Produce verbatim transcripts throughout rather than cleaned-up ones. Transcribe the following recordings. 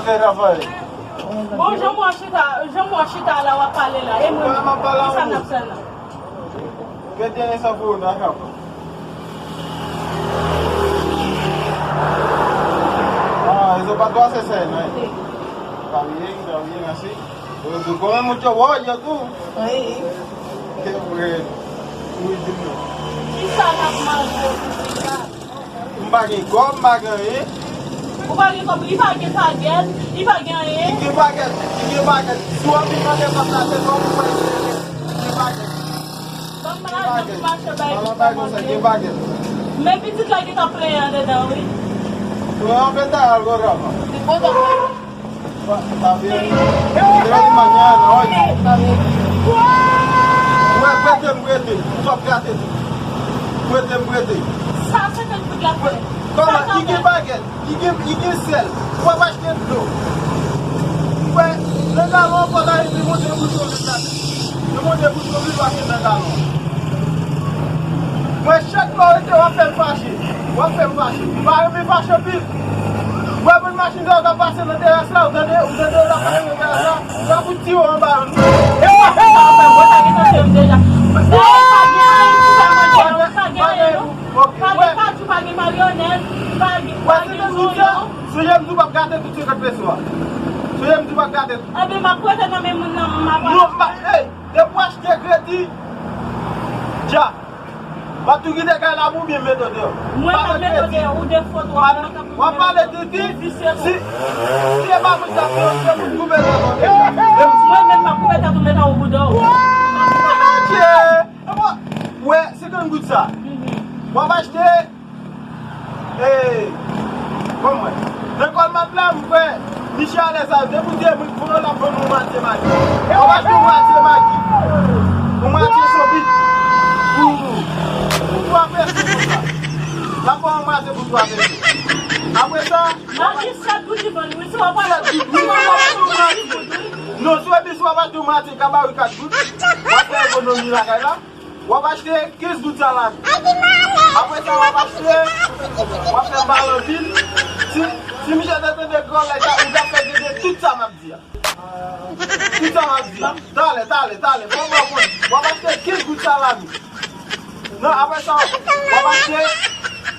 Bon, jan mwen chita, jan mwen chita la, w ap pale la. E mwen, kisa n ap fè la? Gen teren san pou nan kap. Ah, ezo pa twa se sè, non? Tabiye, tabiye, mèsi. Yo tou, kòman moun yo, wò, yo tou? Wi. Se vre. Wi, di m non. Kisa n ap manje pou pita? M pa gen kòb, m pa gen anyen. Ou pa gen kòb, li pa gen pagèt, li pa gen anyen. Li gen pagèt, li gen pagèt. Si w ap vin mande kòb la, se kòb ou pa gen, li gen pagèt. Ban m bagay, ban m mache bay pitit la manje. Ban m bagay konsa, gen pagèt. Men pitit la gentan plenyen andedan, wi. Mwen anfen ta al gwo dwa. Li kontan. Pa, pa byen. Trè de manyè, non, wi. Wè, prete m, prete. Ou p ap gate tou. Prete m, prete. Sa senkant goud la fè. Kòman? Li gen bagèt. Li gen, li gen sèl. Ou ap achte dlo. Ou wè, nan galon ankò la, li monte bouton vin la. Li monte bouton vin, pase nan galon. Mwen, chak lè w rete, w ap fè m fache. W ap fè m fache. M pa renmen fache anpil. Ou wè moun machin sa yo k ap pase nan teras la, ou tande, ou tande yo k ap pase nan teras la, ou wè pou tire yo anba yo. E w ap fè sa, anfen, mwen ta gentan fè m deja. Dayè, pa gen anyen ki fè manje, non, pa gen anyen, non. Pa gen kajou, pa gen mayonèz, pa gen, pa gen zonyon. Sonje m di w p ap gate tout senkant peso a. Sonje m di w p ap gate tout. Ebyen, m ap prete nan men moun nan, m ap... Non, m pa, ey, depi w achte kredi, dja. W ap tou kite kay la pou byen mete w deyò. Mwen pa mete w deyò, ou de foto, w ap pale titi. Si, si e pa moun k ap finanse, moun koupe tèt ou deyò. Mwen menm, m ap koupe tèt ou, mete w bouda w. Adje! Wè, senkant goud sa. W ap achte, e, ban mwen. Nan kòlmat la, m kwè, Miche alèz la, depi w di Emrik pran, l ap vann ou mwatye magi. W ap achte yon mwatye magi. Yon mwatye sonbit. Pou, pou twa peso konsa. L ap vann yon mwatye pou twa peso. Apre sa, magi sèt goud li vann, wi, si w ap achte, sèt goud, wi, si w ap achte yon mwatye. Non, si w ap achte yon mwatye, kabari kat goud. W ap fè ekonomi lakay la. W ap achte kenz goud salami. Apre sa, w ap achte, w ap fè m pale anpil. Si, si misye te tande gran lè sa, ou t ap fè tande tout sa m ap di a. Tout sa m ap di a. Talè, talè, talè. Bon, bon, bon. W ap achte kenz goud salami. Non, apre sa, w ap achte,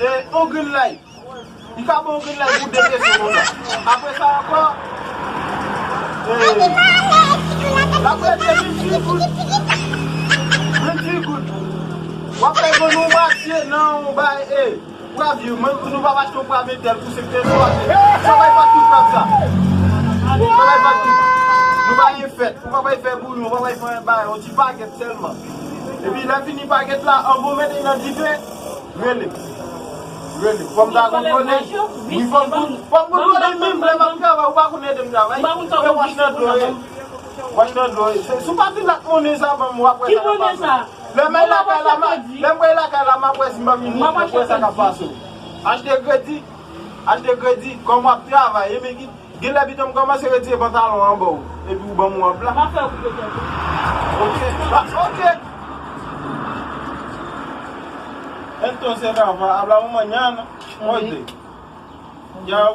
eh, yon grenn lay. Li ka ba w grenn lay pou de peso konsa. Apre sa ankò, eh, l ap rete venntuit goud. Venntuit goud. W ap fè vann yon mwatye nan yon bay, eh, pwa vye. Mwen, nou p ap achte yon pwa metèl pou senk peso a. Sa bay pa tout pwa sa. Sa bay pa tout. Nou pa gen fèt. Ou pa bay fè bouyon, ou pa bay fè yon bay, yon ti pagèt sèlman. Epi lè fini pagèt la, anvan w mete nan dife, rele m. Rele m. Fò m ta kontwole. Wi, fò m kout, fò m kout ou di menm lè m ap travay, ou pa konn ede m travay. Mwen wach nan dlo ye. Wach nan dlo ye. Si w pa di lòt monnen sa ban m, w ap wè sa k ap pase. Lè m al lakay la, lè m al lakay la, m ap wè si m pa vin, m ap wè sa k ap pase. Achte kredi, achte kredi, kòm w ap travay, e men ki Gen lè pito m kòmanse retire pantalon an ba w, epi w ban m wòb la. M ap fè w koupe tèt ou. Ok, ba, ok. Entonces, Rafa, hablamos mañana. Oye. Ya